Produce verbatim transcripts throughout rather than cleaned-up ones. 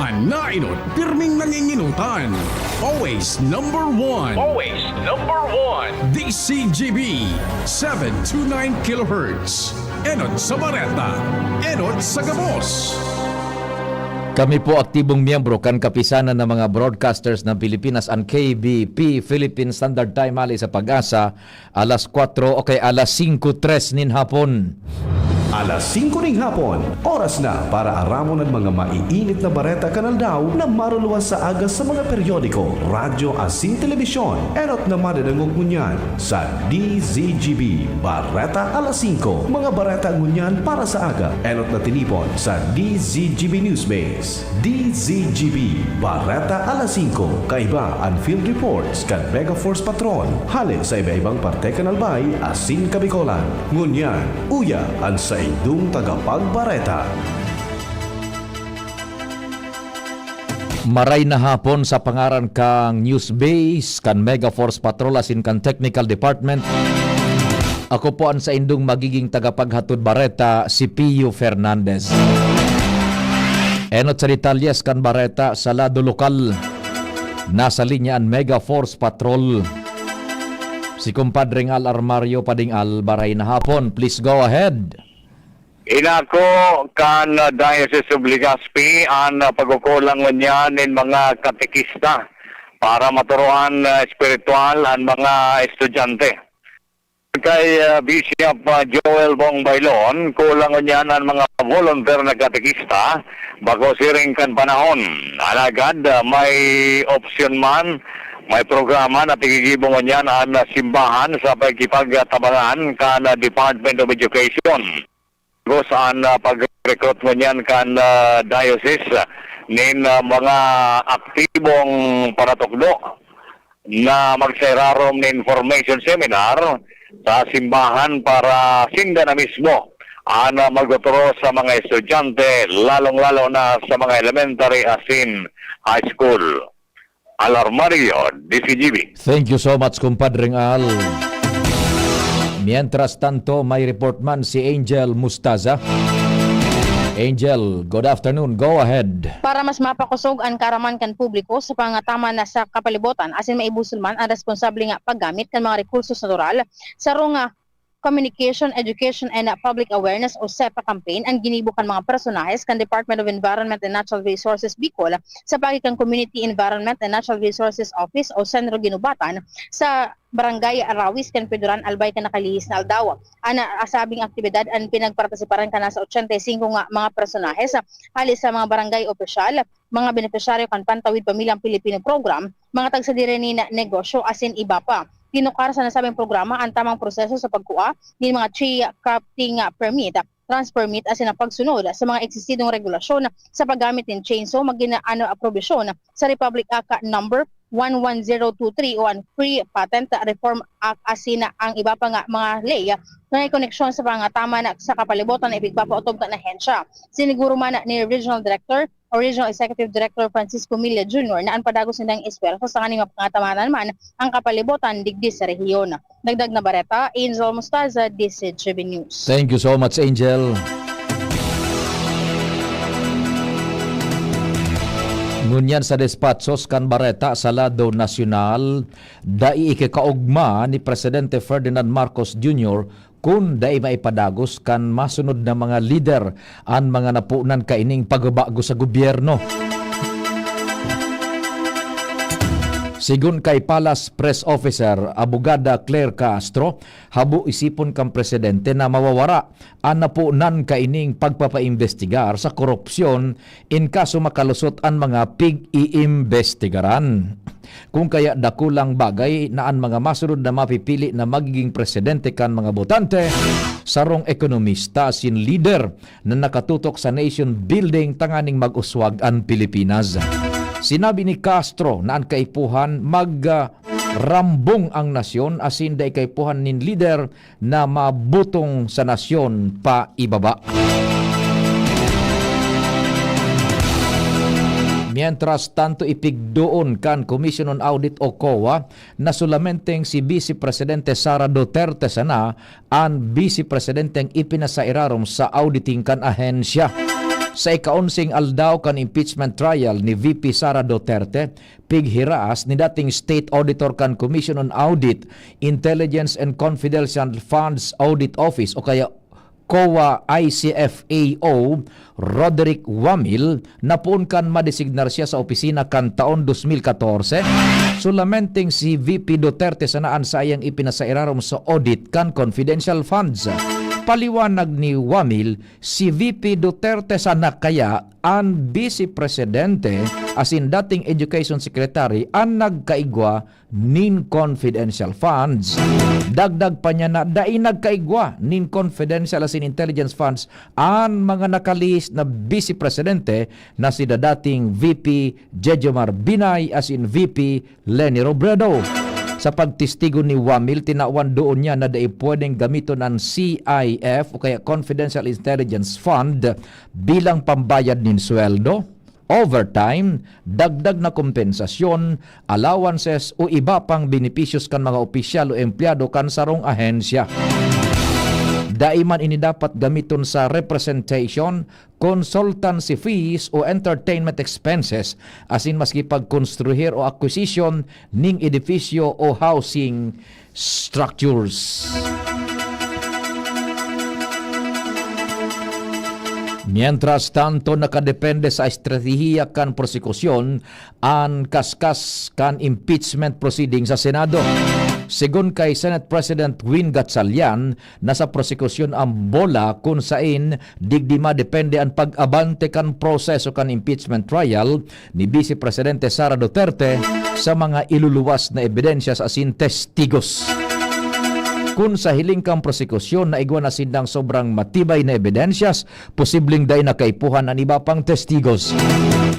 Nainot, pirming nanginginutan. Always number one. Always number one. D C G B, seven two nine kilohertz. Enot sa bareta, enot sa gabos. Kami po aktibong miyembro kan Kapisanan ng mga Broadcasters ng Pilipinas, an K B P Philippine Standard Time, hali sa PAGASA, alas kwatro o kay alas singko tres nin hapon. Alas singko ning hapon, oras na para aramon an mga maiinit na bareta kan aldaw na maruluwas sa aga sa mga periodiko, radyo asin telebisyon. Enot na madadangog ngunyan sa D Z G B Bareta Alas Singko, mga bareta ngunyan para sa aga. Enot na tinipon sa D Z G B Newsbase. D Z G B, Bareta Alas Singko, kaiba an field reports kan Megaforce Patrol, hale sa iba-ibang parte kan Albay asin Kabicolan. Ngunyan, uya an saindong tagapagbareta. Maray na hapon sa pangaran kang Newsbase, kan Megaforce Patrol asin kan Technical Department. Ako po an saindong magiging tagapaghatod bareta, si Pio Fernandez. Enot sa detalyes kan bareta sa lado lokal. Nasa linya an Mega Force Patrol. Si Kumpadreng Al Armario Pading Al, maray na hapon. Please go ahead. Inako kan Diocese of Legazpi an pagkukulang ngunyan nin mga katekista para maturuan, ah, espiritual an mga estudyante. Kay, ah, Bishop, ah, Joel Bong Bailon, kulang ngunyan an mga volunteer na katekista, bako siring kan panahon. Alagad, ah, may opsyon man, may programa na piggigibo ngunyan an, ah, simbahan sa pakikipagtabangan kan, ah, Department of Education. Gos an, ah, pag-recruit ngunyan kan, ah, diocese, ah, nin, ah, mga aktibong paratukdo na magsairarom nin formation seminar sa simbahan para sinda na mismo an, ah, magtuturo sa mga estudyante, lalong-lalo na sa mga elementary asin high school. Al Armario, D Z G B. Thank you so much, Kumpadreng Al. Mientras tanto, may report man si Angel Mustaza. Angel, good afternoon. Go ahead. Para mas mapakosog an kaaraman kan publiko sa pangataman na sa kapalibotan, asin maibusol man an responsable nga paggamit kan mga rekursos natural, sarong, ah, communication, education, and public awareness o sepa campaign an ginibo kan mga personahes kan Department of Environment and Natural Resources Bicol sa paagi kan Community Environment and Natural Resources Office o CENRO Guinobatan sa Barangay Rawis kan Pioduran, Albay kan nakalihis na aldaw. An nasabing aktibidad an pinagpartisiparan kan nasa ochenta y cinco nga mga personahes, hali sa mga barangay opisyal, mga benepisyaryo kan Pantawid Pamilyang Pilipino Program, mga tagsadiri nin negosyo asin iba pa. Tinukar sa nasabing programa an tamang proseso sa pagkua nin mga tree cutting, ah, permit, trans permit asin ang pagsunod sa mga eksistidong regulasyon sa paggamit nin chainsaw, magin ano, ah, probisyon sa Republic Act Number one one zero two three o an Free Patent Reform Act asin ang iba pa nga mga ley na may koneksyon sa pangataman sa kapalibotan na ipigpapaotob kan ahensya. Siniguro man ni Regional Director o Regional Executive Director Francisco Milla Junior na an padagos nindang esfuerso sa kaning mapangatamanan man ang kapalibotan digdi sa rehiyon. Dagdag na bareta, Angel Mostaza, D Z G B News. Thank you so much, Angel. Ngunyan sa despatsos kan bareta sa lado nasyonal, dai ikakaogma ni Presidente Ferdinand Marcos Junior kun dai maipadagos kan masunod na mga lider an mga naponan kaining pagbabago sa gobyerno. Sigon kay Palace Press Officer, Abogada Claire Castro, habo isipon kan presidente na mawawara an naponan kaining pagpapaimbestigar sa korupsyon in kaso makalusot an mga pig-iimbestigaran. Kung kaya dakulang bagay na an mga masunod na mapipili na magiging presidente kan mga botante, sarong ekonomista asin lider na nakatutok sa nation building tanganing mag-uswag an Pilipinas. Sinabi ni Castro na an kaipuhan mag, ah, rambong ang nasyon asin dai kaipuhan nin lider na mabutong sa nasyon pa ibaba. Mientras tanto, ipigdoon kan Commission on Audit o COA na solamenteng si Vice Presidente Sara Duterte sana an Vice Presidenteng ipinasairarom sa auditing kan ahensya. Sa ika-onseng aldaw kan impeachment trial ni V P Sara Duterte, pighiraas ni dating State Auditor kan Commission on Audit, Intelligence and Confidential Funds Audit Office o kaya COA I C F A O, Roderick Wamil, na poon kan madesignar siya sa opisina kan taon dos mil katorse. Solamenteng si V P Duterte sana an saiyang ipinasairarom sa audit kan confidential funds. Paliwanag ni Wamil, si V P Duterte sana kaya an Vice Presidente asin dating Education Secretary an nagkaigwa nin confidential funds. Dagdag pa niya na dai nagkaigwa nin confidential asin intelligence funds an mga nakalihis na Vice Presidente na sida dating V P Jejomar Binay asin V P Leni Robredo. Sa pagtestigo ni Wamil, tinawan doon niya na dai pwedeng gamiton an C I F o kaya Confidential Intelligence Fund bilang pambayad nin sweldo, overtime, dagdag na kompensasyon, allowances o iba pang benepisyos kan mga opisyal o empleyado kan sarong ahensya. Dai man ini dapat gamiton sa representation, consultancy fees o entertainment expenses, asin maski pagkonstruhir o acquisition ning edifisyo o housing structures. Mientras tanto, nakadepende sa estratehiya kan prosekusyon an kaskas kan impeachment proceeding sa Senado. Segun kay Senate President Win Gatchalian, nasa prosekusyon an bola kun sain digdi madepende an pag-abante kan proseso kan impeachment trial ni Vice Presidente Sara Duterte sa mga iluluwas na ebidensyas asin testigos. Kun sa hiling kan prosekusyon na igwa na sindang sobrang matibay na ebidensyas, posibleng dai na kaipuhan an iba pang testigos.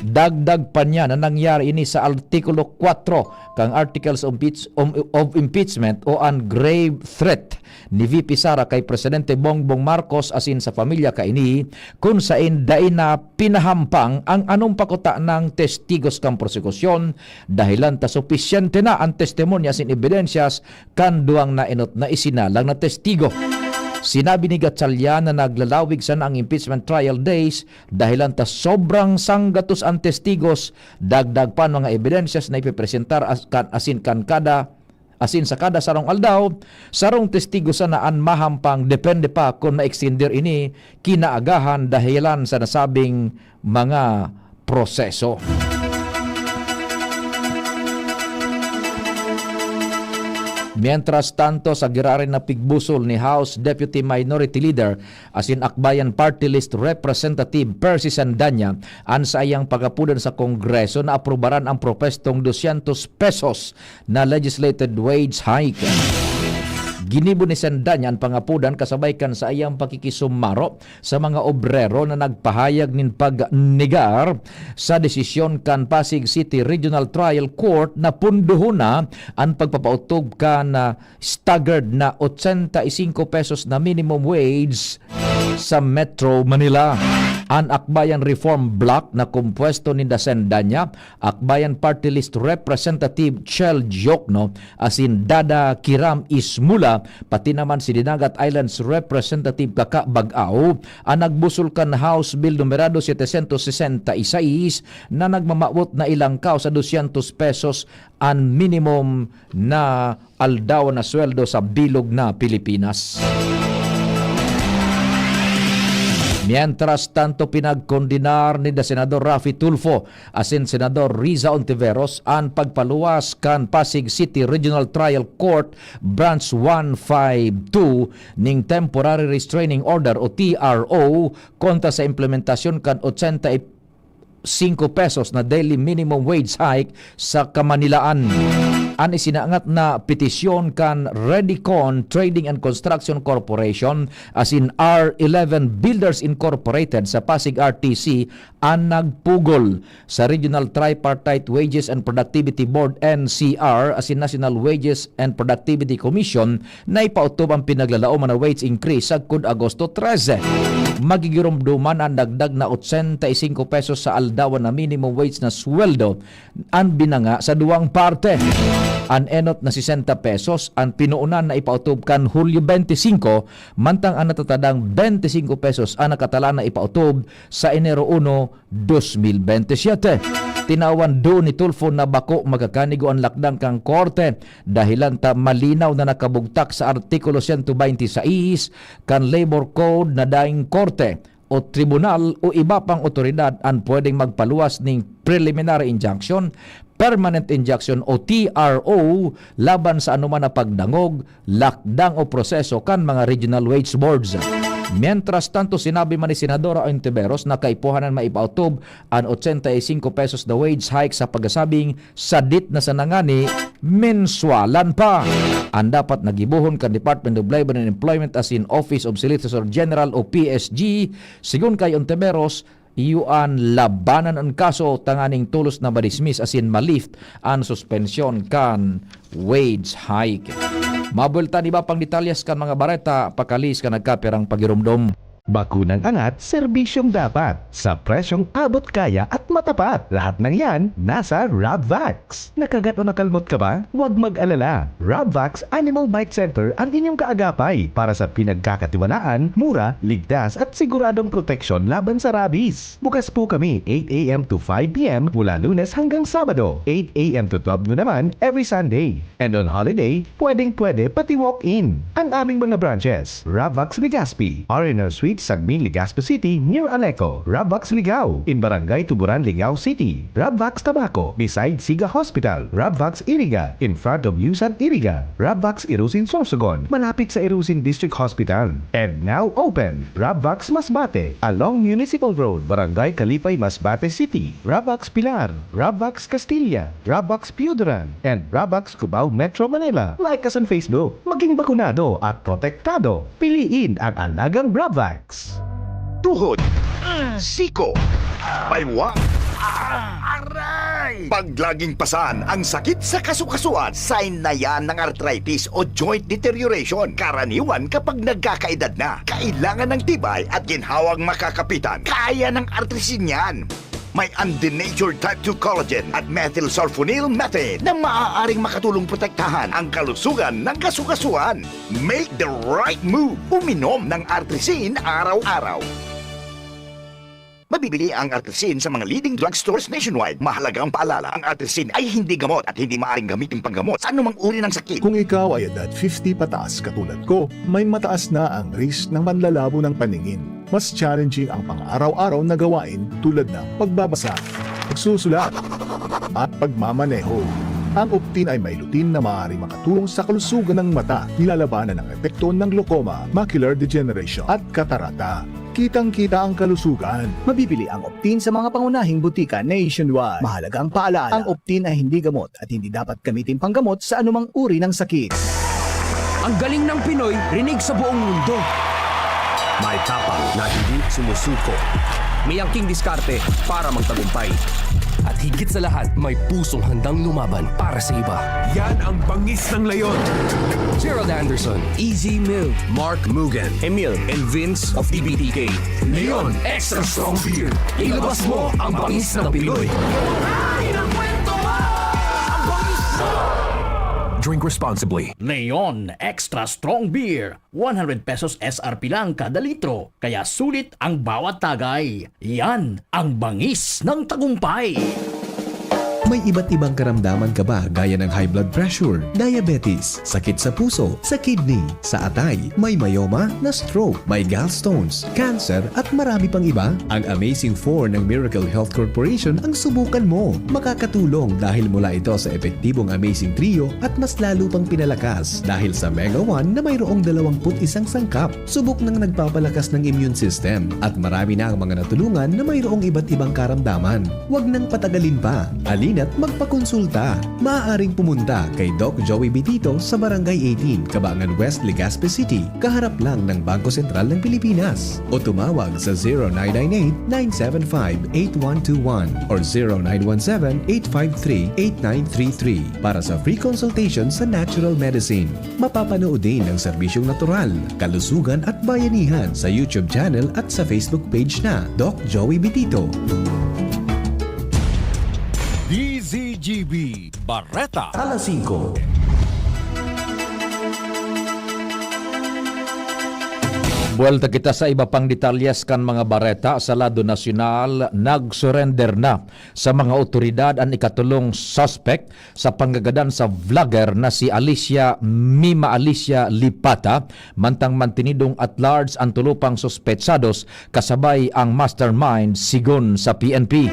Dagdag pa niya na nangyari ini sa Artikulo kwatro kan Articles of Impeach-, of Impeachment o an grave threat ni V P Sara kay Presidente Bongbong Marcos asin sa pamilya kaini, kun sain dai na pinahampang ang anong pakuta ng testigos kan prosekusyon, dahilan ta supisyente na ang testimonya asin ebidensyas kan duwang naenot na isinalang na testigo. Sinabi ni Gatchalian na naglalawig sana ang impeachment trial days dahilan ta sobrang sanggatos ang testigos, dagdag pa ang mga ebidensyas na ipipresentar as-, kan, asin kan kada asin sa kada sarong aldaw, sarong testigo sana an mahampang, depende pa kun ma-extender ini kinaagahan dahilan sa nasabing mga proseso. Mientras tanto, sa giraray na pigbusol ni House Deputy Minority Leader asin Akbayan Party List Representative Percy Sandanya an saiyang pagapudan sa Kongreso na aprubaran ang propwestong dosyentos pesos na legislated wage hike. Ginibo ni Sandanya an pangapudan kasabay kan saiyang pakikisumaro sa mga obrero na nagpahayag nin pagnegar sa desisyon kan Pasig City Regional Trial Court na pundohon na an pagpapautob kan, ah, staggered na ochenta y cinco pesos na minimum wage sa Metro Manila. An Akbayan Reform Bloc na kompuesto ninda Sandanya, Akbayan Party List Representative Chel Diokno, asin Dada Kiram Ismula, pati naman si Dinagat Islands Representative Kaka Bag-aw, an nagbusol kan House Bill numerado setecientos sesenta y seis na nagmamawot na ilangkaw sa dosyentos pesos an minimum na aldaw na sweldo sa bilog na Pilipinas. Mientras tanto, pinagkondenar ni da Senador Raffy Tulfo asin Senador Riza Ontiveros an pagpaluwas kan Pasig City Regional Trial Court Branch one five two ning Temporary Restraining Order o T R O kontra sa implementasyon kan ochenta y cinco pesos na daily minimum wage hike sa Kamanilaan. An isinaangat na petisyon kan Redicon Trading and Construction Corporation asin R eleven Builders Incorporated sa Pasig R T C an nagpugol sa Regional Tripartite Wages and Productivity Board, N C R, asin National Wages and Productivity Commission na ipautob ang pinaglalaoman na wage increase sagkod Agosto trese. Magigiromdoman an dagdag na ochenta y cinco pesos sa aldawan na minimum wage na sweldo an binanga sa duwang parte. an enot na sesenta pesos an pinoonan na ipautob kan Hulyo twenty-five, mantang an natatadang twenty-five pesos an nakatalaan na ipautob sa Enero uno, dos mil bente siyete. Tinawan duon ni Tulfo na bako magkakanigo an lakdang kan korte, dahilan ta malinaw na nakabugtak sa Artikulo siyento baynte sais kan Labor Code na daing korte o tribunal o iba pang otoridad an pwedeng magpaluwas ning preliminary injunction, permanent injunction o T R O laban sa anoman na pagdangog, lakdang o proseso kan mga regional wage boards. Mientras tanto, sinabi man ni Senadora Ontiveros na kaipuhan an maipaotob an ochenta y cinco pesos na wage hike sa pagkasabing sadit na sana ngani, menswalan pa. An dapat na gibohon kan Department of Labor and Employment asin Office of Solicitor General o P S G, sigon kay Ontiveros, iyo an labanan an kaso tanganing tolos na madismiss asin ma-lift an suspensyon kan wage hike. Mabuelta an iba pang detalyes kan mga bareta, pakaliis kan nagkapirang pagiromdom. Bakunang angat, serbisyong dapat, sa presyong abot kaya at matapat. Lahat ng yan, nasa Rabvax. Nakagat o nakalmot ka ba? Huwag mag-alala. Rabvax Animal Bite Center ang inyong kaagapay para sa pinagkakatiwalaan, mura, ligtas at siguradong proteksyon laban sa rabies. Bukas po kami eight a m to five p m mula Lunes hanggang Sabado, eight a m to twelve noon naman every Sunday. And on holiday, pwedeng-pwede pati walk-in. Ang aming mga branches, Ravax Legazpi, R and R Suite, Sagmin, Legazpi City, near Aleco, Ravax Ligao, in Barangay Tuburan, Ligao City, Ravax Tabaco, beside Siga Hospital, Ravax Iriga, in front of Yusan Iriga, Ravax Irusin Sorsogon, malapit sa Irusin District Hospital. And now open, Ravax Masbate, along Municipal Road, Barangay Kalipay, Masbate City, Ravax Pilar, Ravax Castilla, Ravax Pioduran, and Ravax Cubao, Metro Manila. Like us on Facebook. Maging bakunado at protektado. Piliin ang alagang Ravax. Tuhod, siko, baywang, aray! Pag laging pasan ang sakit sa kasukasuan, sign na yan ng arthritis o joint deterioration. Karaniwan kapag nagkakaedad na, kailangan ng tibay at ginhawang makakapitan. Kaya ng Artrisin yan. May undenatured type two collagen at methylsulfonyl methane na maaaring makatulong protektahan ang kalusugan ng kasukasuan. Make the right move. Uminom ng Artrisin araw-araw. Mabibili ang Artrisin sa mga leading drugstores nationwide. Mahalagang paalala, ang Artrisin ay hindi gamot at hindi maaaring gamitin panggamot sa anumang uri ng sakit. Kung ikaw ay edad fifty pataas katulad ko, may mataas na ang risk ng panlalabo ng paningin. Mas challenging ang pang-araw-araw na gawain tulad ng pagbabasa, pagsusulat, at pagmamaneho. Ang Optin ay may lutein na maaaring makatulong sa kalusugan ng mata, nilalabanan ang epekto ng glaucoma, macular degeneration, at katarata. Kitang-kita ang kalusugan. Mabibili ang Optin sa mga pangunahing butika nationwide. Mahalagang paalala, ang Optin ay hindi gamot at hindi dapat gamitin panggamot sa anumang uri ng sakit. Ang galing ng Pinoy, rinig sa buong mundo. May tapang na hindi sumusuko. May angking diskarte para magtagumpay. At higit sa lahat, may pusong handang lumaban para sa iba. Yan ang bangis ng leon. Gerald Anderson, Easy Mill, Mark Mugen, Emil, and Vince of T B T K. Leon Extra Strong Beer. Ilabas mo ang bangis ng Pinoy. Drink responsibly. Leon Extra Strong Beer, one hundred pesos S R P lang kada litro, kaya sulit ang bawat tagay. Yan ang bangis ng tagumpay. May iba't ibang karamdaman ka ba, gaya ng high blood pressure, diabetes, sakit sa puso, sa kidney, sa atay, may myoma, na stroke, may gallstones, cancer, at marami pang iba? Ang Amazing Four ng Miracle Health Corporation ang subukan mo. Makakatulong dahil mula ito sa epektibong Amazing Trio at mas lalo pang pinalakas dahil sa Mega One na mayroong dalawampu't isang sangkap. Subok nang nagpapalakas ng immune system at marami na ang mga natulungan na mayroong iba't ibang karamdaman. Huwag nang patagalin pa. Halina't magpakonsulta. Maaaring pumunta kay Doc Joey Bitito sa Barangay eighteen, Cabangan West, Legazpi City, kaharap lang ng Bangko Sentral ng Pilipinas. O tumawag sa zero nine nine eight, nine seven five, eight one two one or zero nine one seven, eight five three, eight nine three three para sa free consultation sa natural medicine. Mapapanood din ang serbisyong natural, kalusugan at bayanihan sa YouTube channel at sa Facebook page na Doc Joey Bitito. D Z G B Bareta. Alas singko. Buwelta kita sa iba pang detalyes kan mga bareta sa lado nasyonal. Nagsurrender na sa mga otoridad an ikatulong suspect sa panggagadan sa vlogger na si Alicia Mima Alicia Lipata, mantang mantinidong at large ang tulo pang suspetsados kasabay ang mastermind, sigon sa P N P.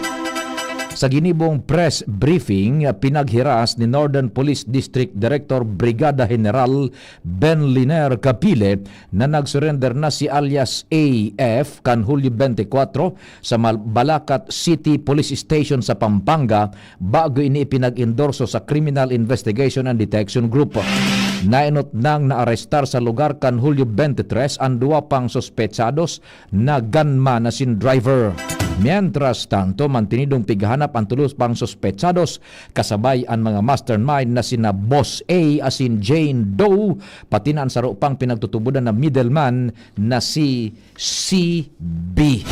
Sa ginibong press briefing, pinaghiras ni Northern Police District Director Brigada General Ben Liner Capile na nagsurrender na si alias A F kan Hulyo twenty-four sa Mal-, Balacat City Police Station sa Pampanga, bago ini ipinag-endorso sa Criminal Investigation and Detection Group. Naenot nang naarestar sa lugar kan Hulyo twenty-three an duwa pang suspetsados na gunman asin driver. Mientras tanto, mantinidong pighahanap ang tulos pang suspetsados, kasabay an mga mastermind na sina Boss A asin Jane Doe, pati na an saro pang pinagtutubodan na middleman na si C B.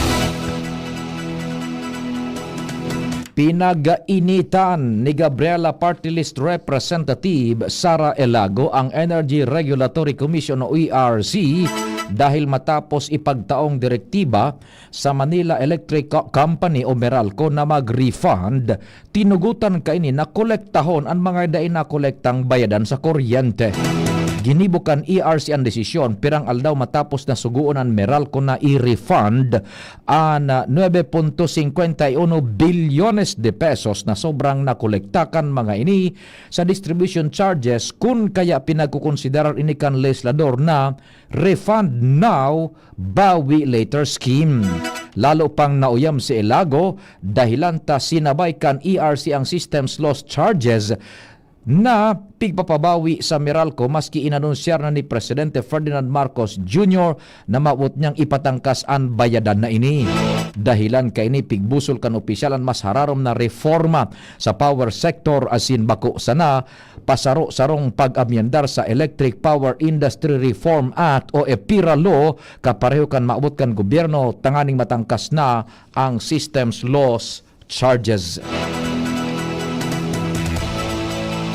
Pinag-initan ni Gabriela Party List Representative Sara Elago ang Energy Regulatory Commission o E R C dahil matapos ipagtaong direktiba sa Manila Electric Co-, Company o Meralco na mag-refund, tinugotan kaini na kolektahon an mga dai nakolektang bayadan sa kuryente. Ginibo kan E R C an desisyon pirang aldaw matapos na sugoon an Meralco na i-refund an, ah, nuebe punto singkwenta y uno bilyones de pesos na sobrang nakolekta kan mga ini sa distribution charges, kun kaya pinagkukonsiderar ini kan legislador na refund now, bawi later scheme. Lalo pang nauyam si Elago, dahilan ta sinabay kan E R C ang systems loss charges na pigpapabawi sa Meralco, maski inanunsyar na ni Presidente Ferdinand Marcos Junior na maabot niyang ipatangkas an bayadan na ini. Dahilan kaini, pigbusol kan opisyal an mas hararom na reforma sa power sector asin bako sana pasaro-sarong pag-amyendar sa Electric Power Industry Reform Act o EPIRA Law, kapareho kan maabot kan gobyerno tanganing matangkas na ang systems loss charges.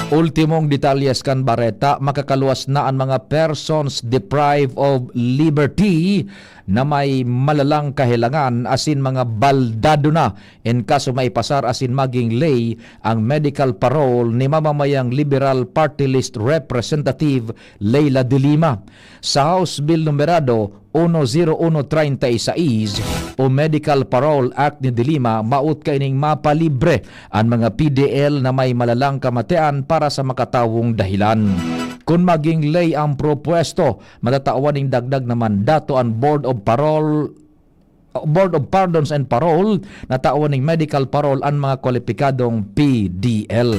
Ultimong detalyes kan bareta, makakaluwas na an mga persons deprived of liberty na may malalang kahelangan asin mga baldado na in kaso maipasar asin maging ley ang medical parole ni mamamayang Liberal Party List Representative Leila de Lima. Sa House Bill numerado uno zero uno treinta y seis o Medical Parole Act ni de Lima, maot kaining mapalibre an mga P D L na may malalang kamatian para sa makatawong dahilan. Kun maging ley ang propuesto, matatawan ning dagdag na mandato an Board of Parole, Board of Pardons and Parole, natawan ning medical parole an mga kwalipikadong P D L.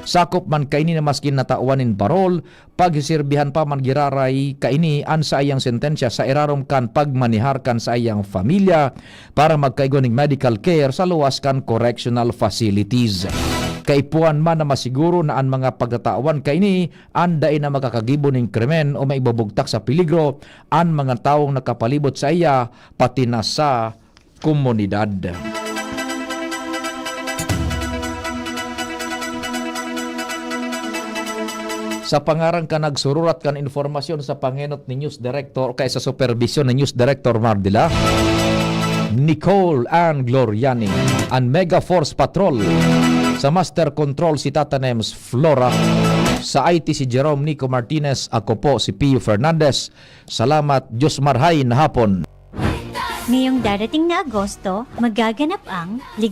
Sakop man kaini na maskin natawan nin parole, pagsisirbihan pa man giraray kaini an saiyang sentensya sa irarom kan pagmanehar kan saiyang pamilya para magkaigwa ning medical care sa luwas kan correctional facilities. Kaipuhan man na masiguro na an mga pagtatawan kaini an dai na makakagibo nin krimen o maibubugtak sa peligro an mga tawong nakapalibot saiya, pati na sa komunidad. Sa pangaran kan nagsururat kan impormasyon sa pangenot ni News Director o kaya sa superbisyon ni News Director Mardila, Nicole Ann Gloriani, an Mega Force Patrol. Sa Master Control si Tata Nems Flora. Sa I T si Jerome Nico Martinez, ako po si Pio Fernandez. Salamat, Diyos marhay na hapon. Ngayong darating na Agosto, magaganap ang Lig-